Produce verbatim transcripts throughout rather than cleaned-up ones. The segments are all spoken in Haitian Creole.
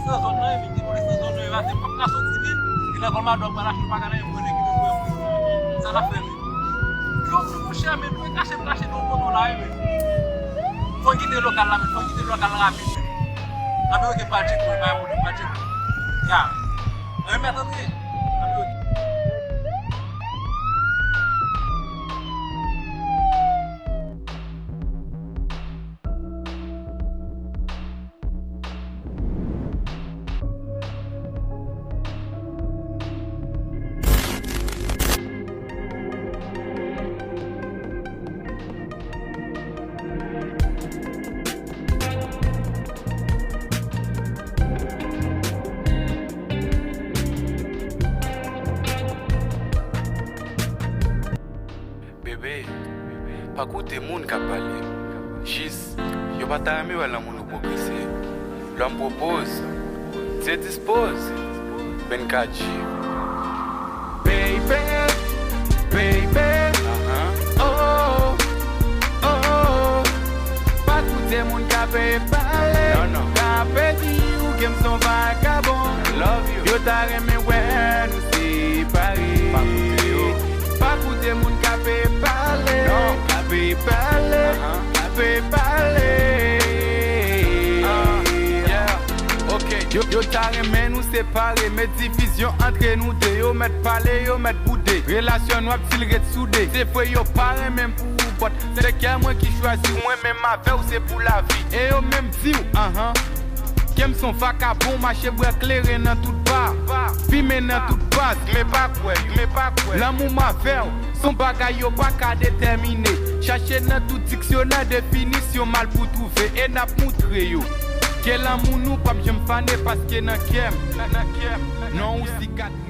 Nan zòn nan, wi, men gen moun nan zòn nan, wi, pase m p ap ka soti vit. Gen nan kòl madanm pral achte bagay la, e mwen ki pou wè mwen. Sa n ap fè, men. Yo, monchè, men nou kache, m kache nan yon kote la, wi, men. Fò n kite lokal la, men, fò n kite lokal la rapid, men. Anben, oke, m pral tcheke, mwen, bay moun, m pral tcheke. Ya. Anben, mèt antre. Anben, oke. Bebe, pa koute moun k ap pale. Jis, yo pa ta renmen wè lanmou nou pwogrese. L'homme propose, Dieu dispose. Ben Kadji. Baby, baby, oh, oh, oh. Pa koute moun k ap pale, k ap di ou ke m se yon vagabon. Yo ta renmen wè nou separe. Pa koute yo. Pa koute moun k ap pale, k ap pale, k ap pale. Yo, yo ta renmen nou separe, met divizyon antre nou de. Yo mèt pale, yo mèt boude. Relasyon nou ap di l ret soude. Se vre yo pa renmen m pou ou, but se kè mwen ki chwazi w. Mwen menm avè w se pou lavi. E yo menm di w, anhan. Ke m se yon vakabon, mache bwè kleren nan tout ba, fimen nan tout baz. Men pa kwè yo, men pa kwè. Lanmou m avè w se yon bagay yo pa ka detèmine. Chache nan tout diksyonè definisyon mal pou twouve. E n ap moutre yo ke lanmou nou p ap janm fane, paske nan kè m, nan kè m, non ou sikatrise.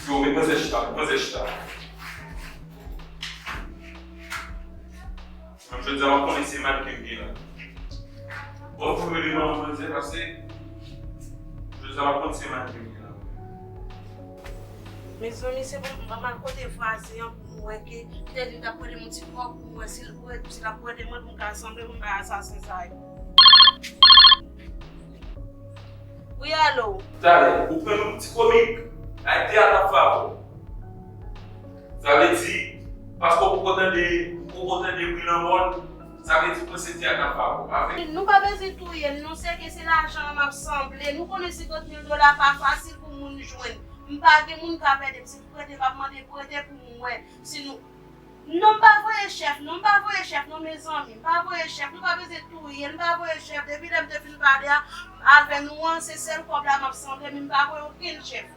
Yo, men manzè chita, men manzè chita. Menm jodi a, m ap konnen se mannequin m gen la. Bon, fò rele manman manzè, paske jodi a, m ap konnen se mannequin m gen la. Mezanmi, se pou m al kote vwazen an pou m wè ke, li te di l t ap prete m yon ti kòb pou m wè si l prete, si l ap prete mwen pou m ka sanble pou m bay asasen sa yo. Wi, alo? Talè, ou pran yon ti komik, ay teyat ap favè w. Sa vle di, paske w poko tande, w poko tande bri nan mòn, sa vle di w panse teyat ap favè w. Pa vre? Nou pa bezwen touye l, non, se ke se lajan an m ap sanble. Nou konnen senkant mil dola pa fasil pou moun jwenn. M pa gen moun ka pède m. Si m prete, m ap mande prete pou m wè si nou Non, m pa voye chèf, non, m pa voye chèf, non, mezanmi, m pa voye chèf, nou pa bezwen touye l, m pa voye chèf, depi lè m te fin pale a, avè nou an, se sèl kòb la m ap sanble, men m pa voye okenn chèf.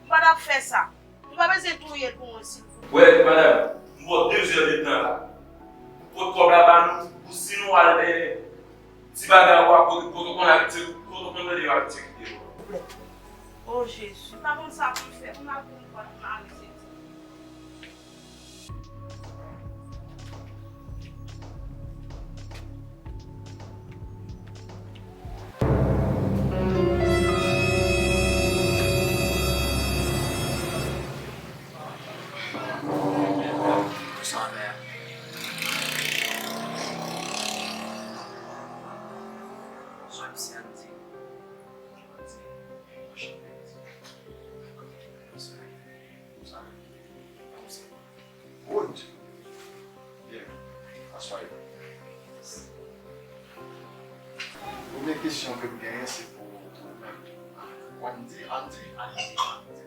M pa t ap fè sa. Nou pa bezwen touye l pou mwen, silvouplè. Wè, madanm, m ba w de zè de tan la. Pot kòb la ba nou, pou si nou al, eh, ti bagay ou a, kote, kote w konn abitye, kote w konn tande yo abitye kite yo. O Jezi, m pa konn sa pou m fè, pou m al pou m pòt mari, se di. Good. Yeah. Premye kesyon ke m genyen, se pou, pou ou menm. Andy, Andy, Andy, Andy.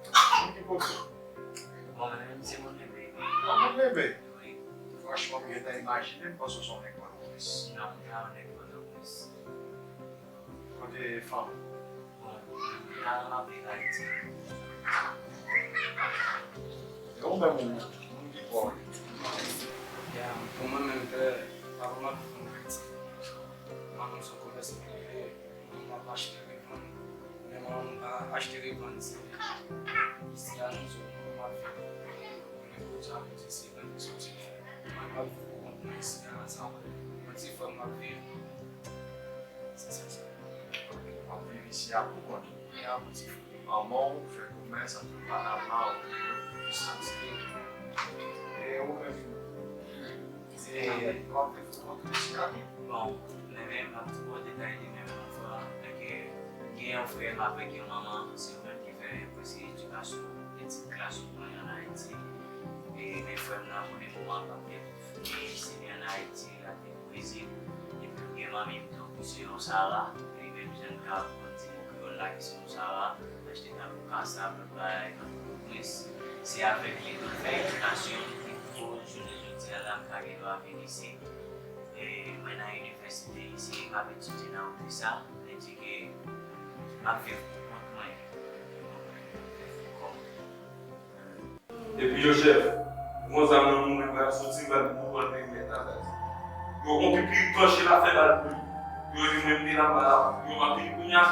Moun ki Bon, mwen menm se moun Lebe. Ah, moun Lebe? Wi. Franchman, m gentan imajine m panse w se yon nèg Pòtoprens. Non, m pa yon nèg Pòtoprens. Kote fanm ou? Bon, m ta renmen ap viv Ayiti. E ou menm, ou, moun ki pa w ye? Ya, pou mwen menm, frè, papa m ap viv ann Ayiti. Manman m se yon komèsan prive, manman m ap achte revann. Men manman m pa achte revann, se isi a nou, so, manman m ap viv. Konnen kote a, kote se, kote se, kote se. Mwen, m ap viv pou kont mwen isi a, sa vle. Mwen, ti frè m ap viv. Se sa, sa. W ap viv isi a pou kont ou. Ya, pou ti frè. Manman w fè komès antre Panama, ou santi. E ou menm? E w ap viv pou kont ou isi a tou? Bon, mwen menm, m ap di w detay li, men menm frè, paske gen yon frè m avèk yon manman, se yo menm ki fè prèske edikasyon, etid klas pou mwen ann Ayiti. E men frè m nan, pou le moman, l p ap gen, li isi li ann Ayiti, l ap viv Brezil. Epi gen manmi m tou, ki se yon Sara, li menm jan l ka konn di mo kreyòl la, ki se yon Sara, achte tablo kasa, lòt bagay nan Pòtoprens. Se avèk li tou l fè edikasyon l, ki koz jounen jodi a la, m ka gen dwa vin isi. E mwen nan inivèsite isi, m ap etidye nan ODESA, vle di ke m ap viv pou kont mwen. Epi yo, chèf, m gon zam nan men mwen, m pral soti, m pral boule perimèt la, baz. Yo, on pipi panche la, fè bal pou li. Yo di mwen m te la, m pa la. Yo, m ap vini kounye a.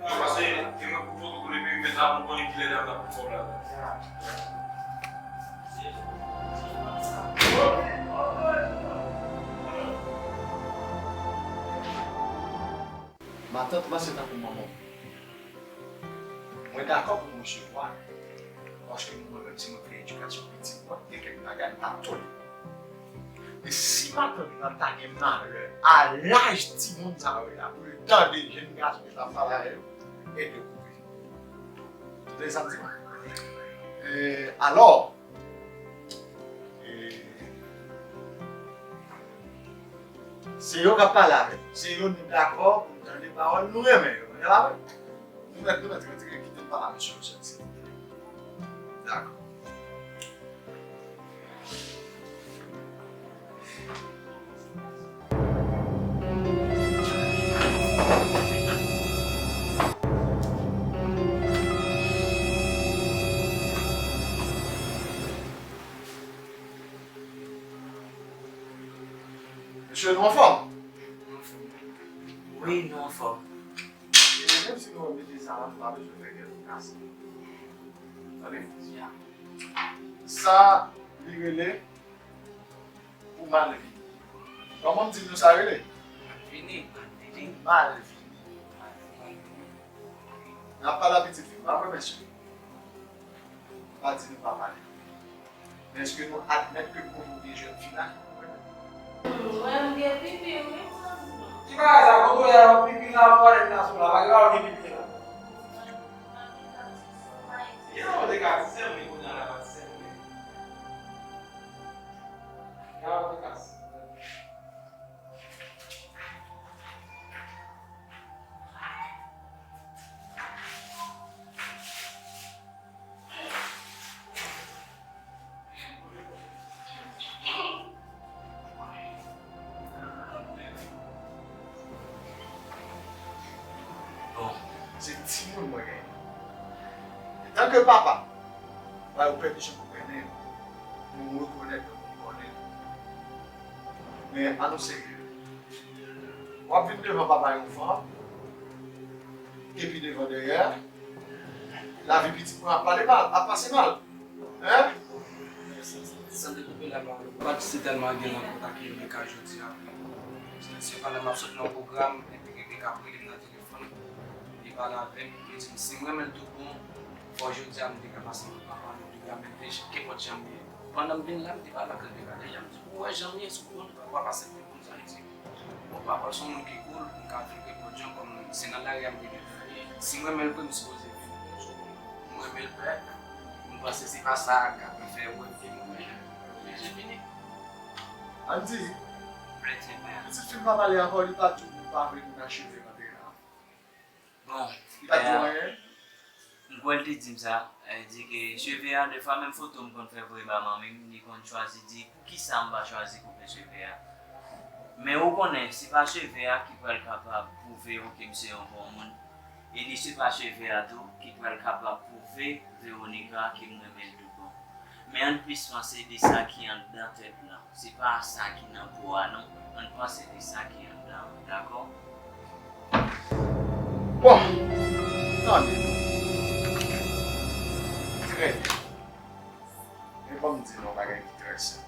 Yo pase, e mwen pou pwotokole perimèt la, pou m konnen kilè dam nan pou kòb la, baz. Matant, panse tankou manman w. Mwen dakò pou m resevwa l, paske mwen menm, si mwen fè edikasyon pitit mwen, gen kèk bagay m p ap tolere. Men si matant lan ta gen malè, a laj timoun sa yo la, pou l tande jenn gason ki t ap pale avè yo, ede w koupe. Tande sa m di w? E, alò, E, se yo k ap pale avè m. Se yo nou dakò pou n tande pawòl, nou renmen yo. E pa vre? Nou mèt, nou mèt retire, kite m pale a mesye yo sèl, silvouplè. Dakò. Mesye, nou anfòm? Wi, nou anfòm. E menm si nou anfòm deja, nou pa bezwen fè kè nou kase. Tande? Sa, li rele pou malvini. Kòman m di nou sa rele? Malvini, malvini. Pou malvini. N ap pale a pitit fi, pa vre, mesye? Pa di nou pa pale. Men èske nou admèt ke m konn yon jèn fi la? Mwen, m gen pipi, wi, m santi mal. Ki bagay sa, kote w ye a, pipi la, twalèt la, sou la, pa gen bagay ki pipi la. Ki sa w te ka di sèm li kounye a la, pa di sèm li. Ki sa w te ka di? Bon, se timoun mwen genyen. Antanke papa, m ba yo pèmisyon pou mennen yo. Pou m rekonèt yo, pou m konnen yo. Men, an nou serye. W ap vin devan papa yon fanm, epi devan dèyè, lavi pitit mwen ap pale mal, ap pase mal. Hein? San dekoupe la, pa, pa se tèlman gen nan kontak Rebecca jodi a. Sepandan, m ap sot nan yon pwogram, epi Rebecca ap rele m nan telefòn, li pale avè m, li di m si m renmen l tout bon, fò jodi a m te ka pase nan papa nou, li ka mete kenpòt jan m ye. Pandan m vin la, m te pale ak Rebecca deja, m di, ou wè jan m ye, si w konn, papa pase. Bon, papa se yon moun ki cool, m ka vin reponn jan kòm se nan lari a m te gen pou m ye. Si m renmen l vre, m sipoze vin. M renmen l vre, m panse se pa sa k ap fè wè fi mwen, men m oblije vini. Andy, pitit fi m pa pale ankò, li pa di w pa vle nou acheve nan teren an? Bon, li pa di w anyen? M kwè l te di m sa, li di ke cheve a, defwa menm foto m konn fè voye ba manmi m, li konn chwazi di poukisa m pa chwazi koupe cheve a. Men ou konnen, se pa cheve a ki pral kapab pwouve w ke m se yon bon moun, e ni se pa cheve a tou ki pral kapab pwouve Veronica ke m renmen l tou bon. Men ann plis panse de sa ki anndan tèt lan, se pa sa ki nan po a non. Ann panse de sa ki anndan an, dakò? Bon, tande non. Trè byen. Men ban m di nou yon bagay ki trè senp.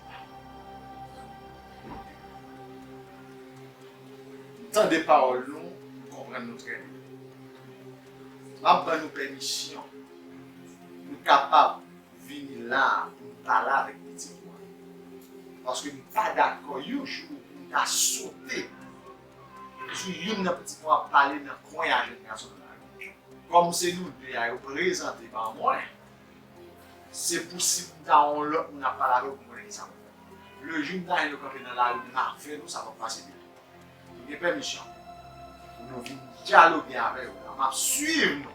M tande pawòl nou, m konprann nou trè byen. M ap ban nou pèmisyon pou n kapab vini la a pou n pale avèk pitit ou a. Paske m pa dakò yon jou pou m ta sote sou youn nan pitit mwen ap pale nan kwen a jèn gason nan lari. Kòm se nou de a yo prezante ba mwen, se pou si m ta wè yon lòt moun ap pale avè w pou m konnen kisa pou fè. Lejou m ta jwenn yo kanpe nan lari m avè nou, sa p ap pase byen. Nou gen pèmisyon pou nou vin dyaloge avè yo la. M ap swiv nou.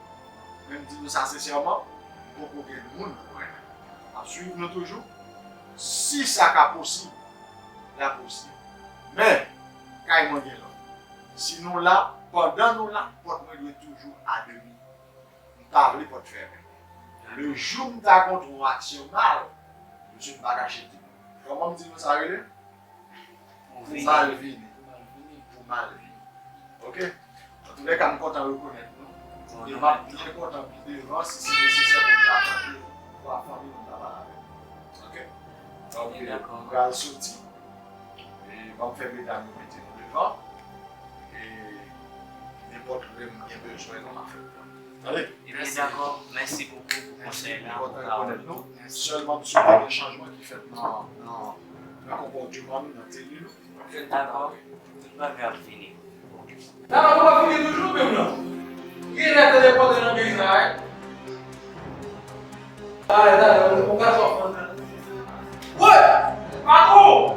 Men m di nou sa sensèman, m poko gen moun pou mwen. M ap swiv nou toujou. Si sa ka posib, l ap posib. Men, kay mwen gen lòd. Si nou la, pandan nou la, pòt mwen dwe toujou a demi. M pa vle pòt fèmen. Lejou m ta kontre yon aksyon mal, mesye m pa kache di nou. Kòman m di nou sa rele? Pou mal vini. Pou mal vini. Oke? Antoulèka, m kontan rekonèt nou. E m ap byen kontan pi devan, si se nesesè pou m ta tande vwa fanmi nou, m ta pale avè nou. Oke? Donk, m pral soti. E ban m fè medam yo mete nou devan. E nenpòt lè m gen bezwen nou, m ap fè l pou nou. Tande? Ebyen, dakò. Mèsi bokou pou konsèy la, pou pawòl ou. Sèlman m swete gen chanjman ki fèt nan, nan, nan konpòteman nou, nan teni nou. Oke? Dakò. Tout bagay ap vini. Tala ou pa fini toujou menm nan. Genlè te depoze nan peyi sa wi. Talè, talè, ou ka sòf nan. Wè! Patwon!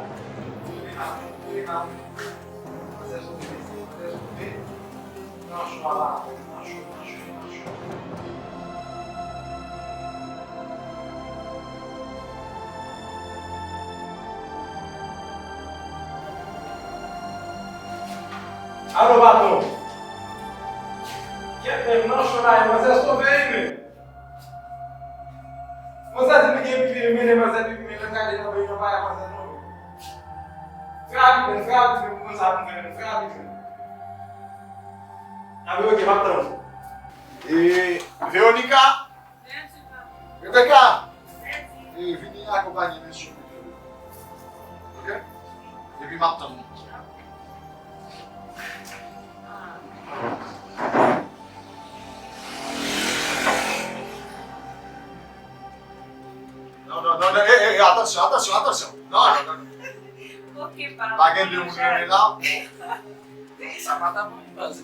Nan chwa la, nan chwa, nan chwa, nan chwa. Alo, patwon. Kèt menm nan cho la, e manzè sove wi menm. Manzè di li gen pipi, li mennen manzè pipi, men lè gade nan beny nan pa wè manzè non. Fè rapid menm, fè rapid menm, pou konn sa pou m fè menm, fè rapid menm. Anben, oke, m ap tann ou. E, Veronica? Rebecca! E, vini akonpanye mesye yo. Oke? Epi m ap tann nou. Non, non, non, non, e, e, e, atansyon, atansyon, atansyon. Non, non, non, non. Pa gen de moun renmen la. Sa pa ta bon, baz.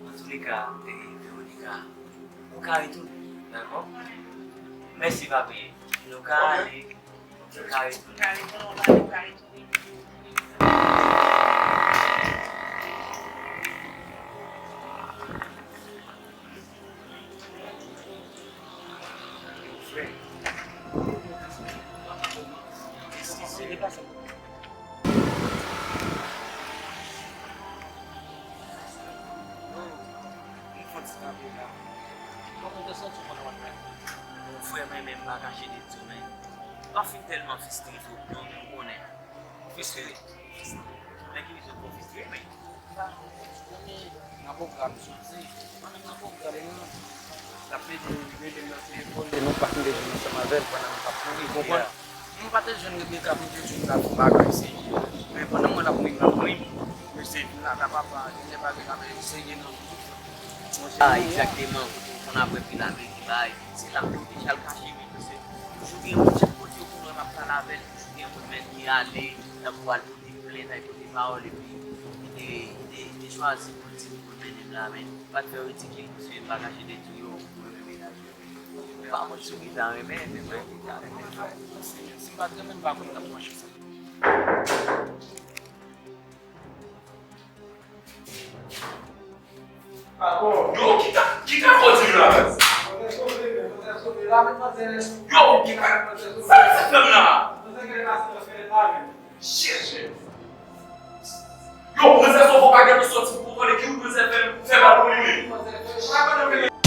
Antoulèka, e, Veronica, ou ka retounen, dakò? Mèsi, papi. Nou ka ale. Nou ka retounen. Bon, frè, mwen menm m pa kache de di w, men m pa fin tèlman fristre tou non, men m konnen. Fristre. Nan ki rezon pou w fristre, men? Nan pwogram soti. Mwen menm nan pwogram nan. L ap pede rele m nan telefòn, men nou pa fin de jwenn ansanm avè l pandan nou t ap kouri, konprann? Nou pa te jwenn Rebecca pou te di nou t ap fè bagay serye. Men pandan mwen t ap kouri, m t ap kouri. Mesye vin la ka papa, li te pa gen bagay serye nan. Ah, egzakteman, kote w konn ap wè pil Ameriken bay, se la pou w deja al kache, wi, paske toujou gen moun chak kote w konn wè m ap pale avè l, toujou gen moun menm ki ale, tankou al pote plent, al pote pawòl, epi li te, li te, li te chwazi pou l di m pou l mennen m la, men m pa t fè ridikil, paske m pa kache de di w yo, mwen renmen mennaj mwen. M pa konn si w gentan renmen, men mwen gentan renmen. Si m pa t renmen, m pa konn t ap pran chans sa. Patwon. Yo, ki ta, Ki ka fè w di m la, baz? Yo, ki ka, sa misye fè m la? Chèche. Yo, mwen se son fo bagay ki soti pou konnen ki ou mwen se fè, fè mal pou li menm.